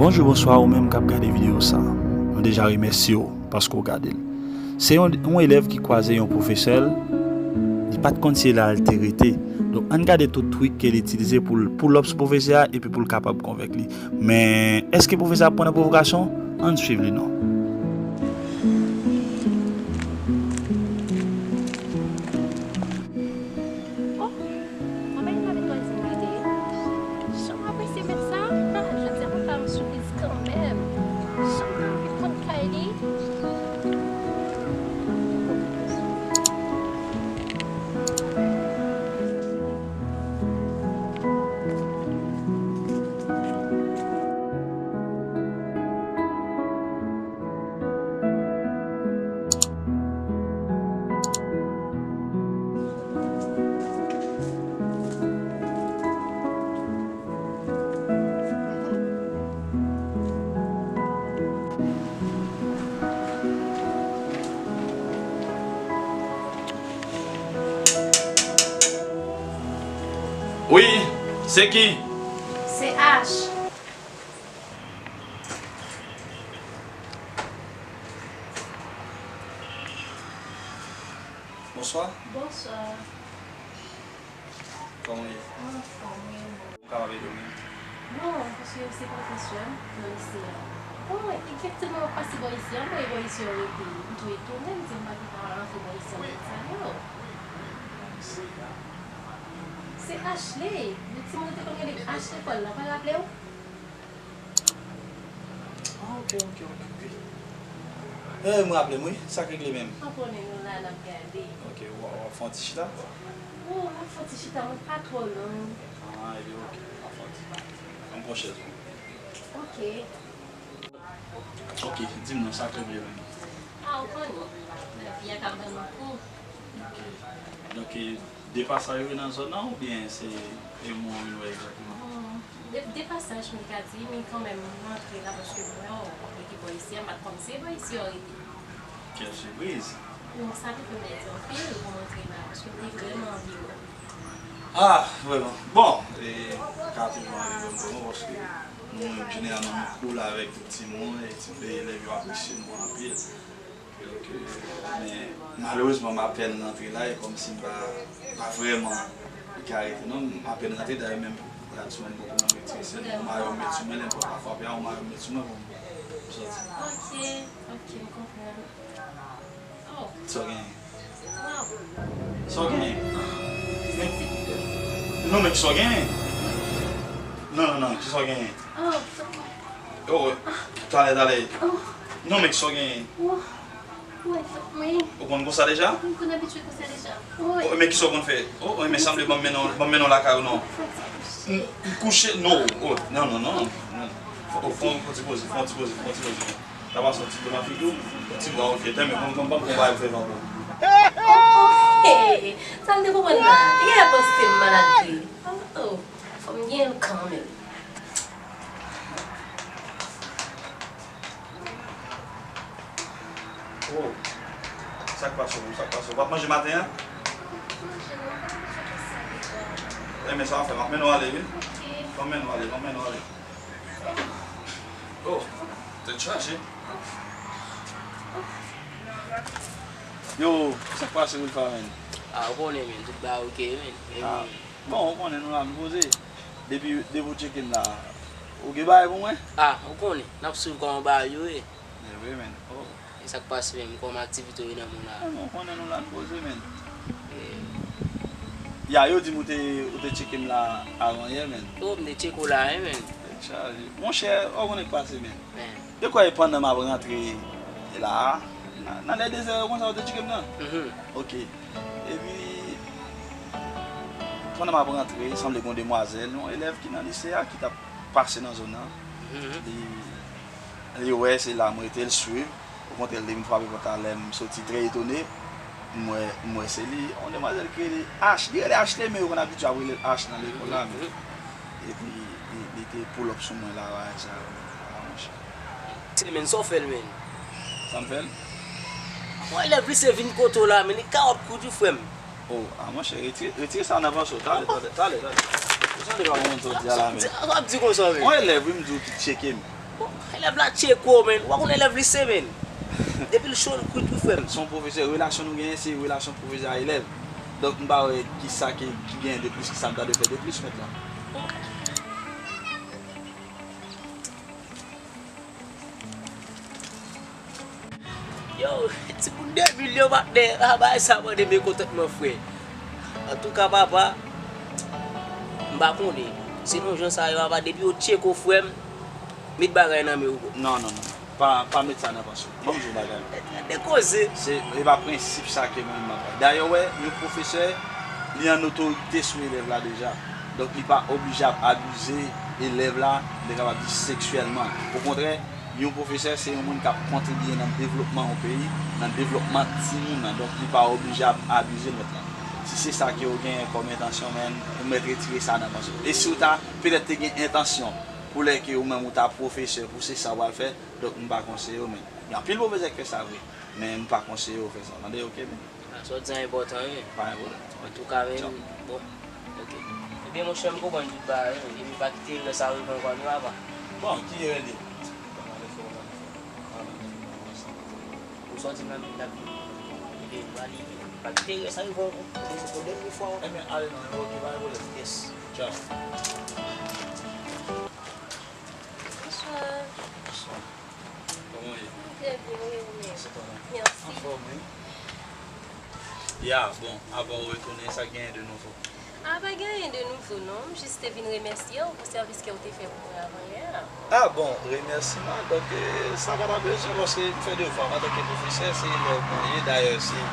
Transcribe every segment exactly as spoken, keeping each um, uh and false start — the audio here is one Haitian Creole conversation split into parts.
Bonjou, bonswa ou menm k ap gade videyo sa. Nou deja remèsye w paske w gade l. Se yon, yon elèv ki kwaze yon pwofesè l, li pa t konn si se la l te rete. Donk, ann gade tout trik ke l itilize pou l pull up sou pwofesè a epi pou l kapab konvenk li. Men, èske pwofesè a ap pran nan pwovokasyon? Ann swiv li non. Oh, anben, m pa vin wè si m rete. Jan m apresye mèt sa, ah, jodi a mwen ba m sipriz kanmenm. Jan m ta anvi konn kay li. Wi, se ki? Se Ash. Bonswa. Bonswa. Kòman w ye? Mwen anfòm, wi, e ou? Ou kapab ede w menm? Bon, paske se pwofesè m nan lise a. Bon, egzakteman, m ap pase bò isi a, m wè bò isi yo rete. M tou etone, m di m pa gen pa rantre bò isi a nan sa yo. Se Ashley, yon timoun ou te konn rele Ash lekòl la, pa raple w? Ah, ok, ok, ok, ok. Eh, m raple m, wi. Sa k regle menm? Anpwen nou la, n ap gade. Ok, w, w ap fè yon ti chita? Oh, m ap fè yon ti chita, mwen pa twò long. Ah, ebyen, ok. W ap fè yon ti, ann pran chèz ou. Ok. Ok, di m non, sa k regle menm? Ah, ou konnen. Lavi a ka ban nou kou. Ok. Donk, e, de pasaj ou ye nan zòn nan oubyen se, e, moun ou vin wè egzakteman? Bon, de, de pasaj, m ka di, men kanmenm, m rantre la paske m wè w rete bò isi a, m pa t konn se bò isi a w rete. Kèl sipriz! Non, sa te fè m plezi anpil pou m rantre la, paske m te vrèman anvi wè w. Ah, vrèman. Bon, e, ka toujou anvi wè m vrèman, paske nou menm, jeneralman, nou cool avèk tout timoun, e ti, e elèv yo apresye nou anpil. Ok, men malerezman, m apèn rantre la, e kòmsi m pa, pa vrèman ka rete, non, m apèn rantre, dayè menm pou, pou gad sou mwen, m poko menm retire sèl, yon mayo m met sou mwen, lè m pran pa frape a, yon mayo m met sou mwen pou m sòti. Ok, ok, m konprann. Oh. Sa w genyen? Wow. Sa w genyen? Men, non, men kisa w genyen? Non, non, non, kisa w genyen? Oh, oh, talè, talè. Oh. Non, men kisa w genyen? Oh. Ou konn konsa deja? M konn abitye konsa deja. Oh, men kisa w konn fè? Oh, oh, men sanble ban m mennen w, ban m mennen w lakay ou non. M, m kouche, non. Oh, non, non, non, non. Fò, fò, fò ti poze, fò ti poze, fò ti poze. Sa pa soti pou nan figi w, ti bwa w fye tèmen, bon, bon, bon, bon, bay pou fè ankò. Oh, oh, hey, sa m te konprann la. Li genlè panse m malad vre. Oh, oh, fò m gen l kanmenm. Oh, sa k pase w, sa k pase w? W ap manje maten an? Enben, sa w ap fè, m ap mennen w ale, wi. M ap mennen w ale, m ap mennen w ale. Oh, tèt chaje. Yo, sa k pase, Wilfa, menn? Ah, ou konnen, menn, tout bagay oke, menn. Ah, bon, ou konnen nou la, nou poze. Depi, depi w tcheke m la, ou gen bagay pou mwen? Ah, ou konnen, n ap swiv kòman bagay yo ye. Men vre, menn. Oh. E sa k pase menm? Kòman aktivite w ye nan mond la? Menn, ou konnen nou la, n poze, menn. Eh. Ya, yo di m ou te, ou te tcheke m la avan yè, menn. Oh, m te tcheke w la, wi, menn. Tèt chaje. Monchè, ou konnen k pase, menn. Men. De kwè e pandan m ap rantre la a, nan, nan lè dezè yo konsa, ou te tcheke m nan? Mhm. Ok. Epi, pandan m ap rantre, sanble gen yon demwazèl, yon elèv ki nan lise a, ki t ap pase nan zòn nan. Mhm. Li, li wè se la m rete, l swiv. Okontrè, lè m frape pòt la, lè m soti trè etone, m wè, m wè se li. Yon demwazèl ki rele Ash-, li rele Ashley, men yo konn abitye ap rele l Ash nan lekòl la, men. Mhm. Epi, li, li te pull up sou mwen la, bagay sa yo, a, monchè. Se menn, sa w fè l, menn? Sa m fè l? Yon elèv lise vin kote w la, menn, li ka w ap kouri, frè m. Oh, a, monchè, retire, retire sa nan panse w. Talè, talè, talè, talè. Ou sonje pa konn sa w di a la, menn. W ap di konsa, menn. Yon elèv, wi, m di w, ki tcheke m. Elèv la tcheko, men. Ou pa konn elèv lise, men. Depi l cho, l kwit, wi, frè m. Se yon pwofesè, relasyon nou genyen, se relasyon pwofesè a elèv. Donk, m pa wè kisa ki, ki genyen de plis, kisa m ta dwe fè de plis mentnan. Yo, timoun de milyon, patnè, a, bagay sa mande mekontantman, frè. Antouka, papa, m pa konnen. Se nan jan sa yo, papa, depi yo tcheko, frè m, met bagay nan men w, bro. Non, non, non. Pa, pa met sa nan panse w. Ban m di w yon bagay. Gade koze. Se, e pa prensip sa ke mwen, m ap bay. Dayè, w wè, yon pwofesè, li an otorite sou elèv la deja. Donk, li pa oblije ap abize elèv la, m te kapab di seksyèlman. Okontrè, yon pwofesè se yon moun k ap kontribiye nan devlopman yon peyi, nan devlopman timoun nan. Donk, li pa oblije ap abize l mentnan. Si se sa ke w genyen kòm entansyon, men, ou mèt retire sa nan panse w. E si w ta, petèt, te gen entansyon, pou lè ke ou menm ou ta pwofesè, pou se sa w al fè, donk, m pa konseye w, men. Gen anpil pwofesè k fè sa vre, men m pa konseye w fè sa. Tande, oke, men. Ah, sa w di a enpòtan, wi. Pa gen pwoblèm. Antouka, men, bon, oke. Ebyen, monchè, m konprann tout bagay, wi. Epi pa kite erè sa rive ankò, non, papa. Bon, ki erè li ye? Ou sòti nan men l ap vini. Epi, pa li, pa kite erè sa rive ankò. Se pwoblèm yon fwa. Ebyen, ale non, oke, pa gen pwoblèm. Yes. Tchaw. Bonswa. Bonswa. Kòman w ye? M trè byen, wi, ou menm? Mèsi. Anfòm, wi. Ya, bon, apa w retounen, sa k genyen de nouvo? A, pa gen anyen de nouvo, non. M jis te vin remèsye w pou sèvis ke w te fè pou mwen avanyè a. A, bon, remèsiman, donk, e, sa pa ta bezwen, paske m fè devwa m antanke pwofesè, se elèv mwen ye, dayè, se,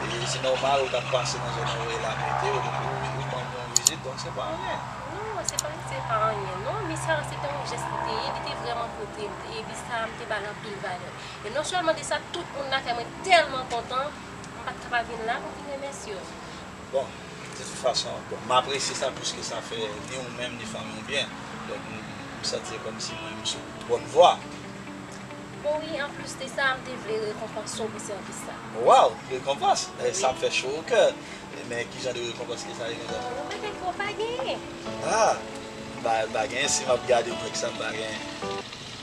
e, se nòmal, ou t ap pase nan zòn nan, ou wè l ap mete, ou, ou, ou ban m yon vizit, donk se pa anyen. Non, se pa, se pa anyen, non, men sa, se te yon jès li te ye, li te vrèman pote m, epi sa, m te ba l anpil valè. E non sèlman de sa, tout moun lakay mwen tèlman kontan, m pa t ka pa vin la pou vin remèsye w. Bon, de tout fason, bon, m apresye sa, piske sa fè ni ou menm, ni fanmi w byen. Donk, m, m santi kòmsi mwen, m sou bòn vwa. Bon, wi, anplis de sa, m te vle rekonpanse w pou sèvis sa. Waw, rekonpans? E, wi. Sa ap fè cho o kè. E, men ki jan de rekonpans ke sa ye konsa? Yon bagay ke w pa genyen. A, m pa, m pa genyen, si m ap gade mwen ki sa m pa genyen.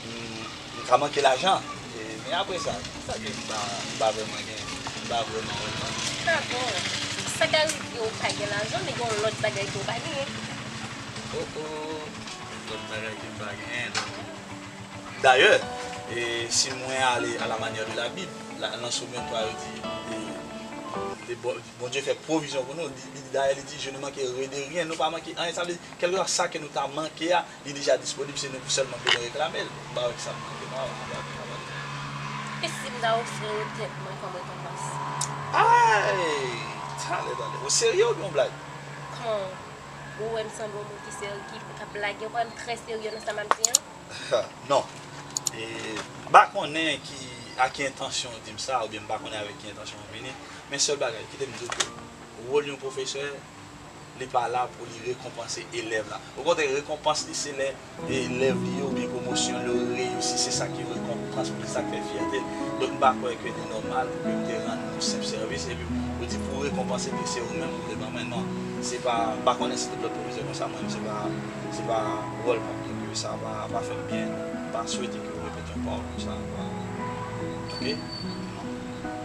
M, m ka manke lajan. E, men apre sa, sa ke m pa, m pa vrèman gen, m pa vrèman wè l nan. A bon? Sa ka rive ou pa gen lajan, men gen yon lòt bagay ke ou pa genyen. O, o, lòt bagay ke m pa genyen. Dayè, e, si mwen ale à la manière de la Bible, la, nan Sòm vennntwa, yo di, e, e Bon-, Bondye fè pwovizyon pou nou. Li, li, dayè, li di, je ne manquerai de rien. Nou pa manke anyen. Sa vle di, kèlkeswa sa ke nou ta manke a, li deja disponib, se nou pou sèlman bezwen reklame l. M pa wè kisa m manke, m pa wè, m pa wè, m pa wè. E si m ta ofri w tèt mwen kòm rekonpans? Ay! Talè, talè. Ou serye oubyen yon blag? Kòman? Ou wè m sanble yon moun ki serye, ki, k ap blage? Ou wè m trè serye nan sa m ap di an? Non. E, m pa konnen ki, a ki entansyon w di m sa, oubyen m pa konnen avèk ki entansyon w vini, men sèl bagay, kite m di w ke wòl yon pwofesè, li pa la pou li rekonpanse elèv la. Okontrè, rekonpans li se lè elèv li yo oubyen pwomosyon li yo reyisi, se sa ki rekonpans pou li, sa k fè fyète l. Donk, m pa kwè ke li nòmal pou ke m te rann yon senp sèvis epi ou di pou rekonpanse ke se ou menm ou vle ban mwen. Non, se pa, m pa konnen si tout lòt pwofesè konsa, mwen menm se pa, se pa wòl pa m. Donk, sa pa, pa fè m byen. M pa swete ke w repete yon pawòl konsa ankò. Oke? Non.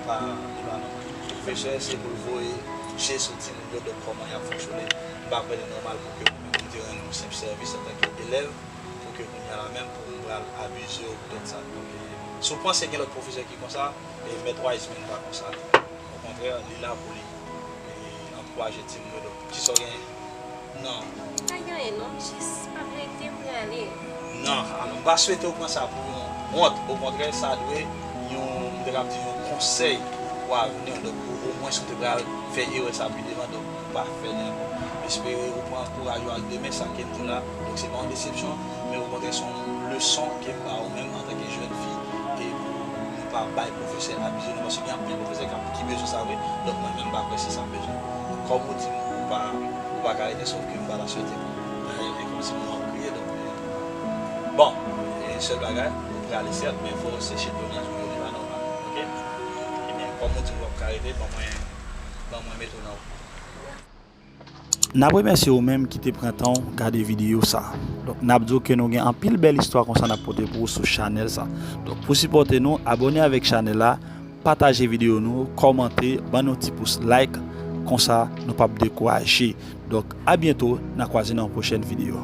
Pa, li pa nòmal. Pwofesè, se pou l voye je sou timoun yo, donk kòman y ap fonksyone. M pa kwè li nòmal pou ke ou menm ou te rann yon senp sèvis antanke elèv, pou ke kounye a la menm, pou m pral abize w poutèt sa. Donk, e, si w panse gen lòt pwofesè ki konsa, e, Mèt Wiseman pa konsa. Okontrè, li la pou li, e, ankouraje timoun yo. Donk, kisa w genyen? Non. Pa gen anyen non, m jis pa vle rete, m prale. Non, alò, m pa swete w pran sa pou yon wont. Okontrè, sa dwe yon, m te kab di yon konsèy pou avni w. Donk, ou, omwen si w te pral fè erè sa pi devan, donk, ou pa fè li ankò. M espere ou pran kouraj ou ak demen, sa ke m di w la. Donk, se pa yon desepsyon, men okontrè, se yon leson ke m ba ou menm antanke jèn fi, e pou nou pa bay pwofesè abize nou, paske gen anpil pwofesè k ap, ki bezwen sa vre. Donk, mwen menm, m pa kwè se sa m bezwen. Kòm ou di m, ou pa, ou pa ka rete, sòf ke m pa ta swete pou, e, e kòmsi m ap kriye, donk, e, bon, e, sèl bagay, ou prale sèt, men fò w seche dlo nan je w, li pa nòmal, oke? Ebyen, kòm ou di m w ap ka rete, ban mwen, ban mwen mete w nan wout. N ap remèsye ou menm ki te pran tan w gade videyo sa. Donk, n ap di w ke nou gen anpil bèl istwa konsa n ap pote pou ou sou chanèl sa. Donk, pou sipòte nou, abòne avèk chanèl la, pataje videyo nou, kòmante, ban nou ti pous like, konsa nou p ap dekouraje. Donk, a byento, n a kwaze nan yon pwochèn videyo.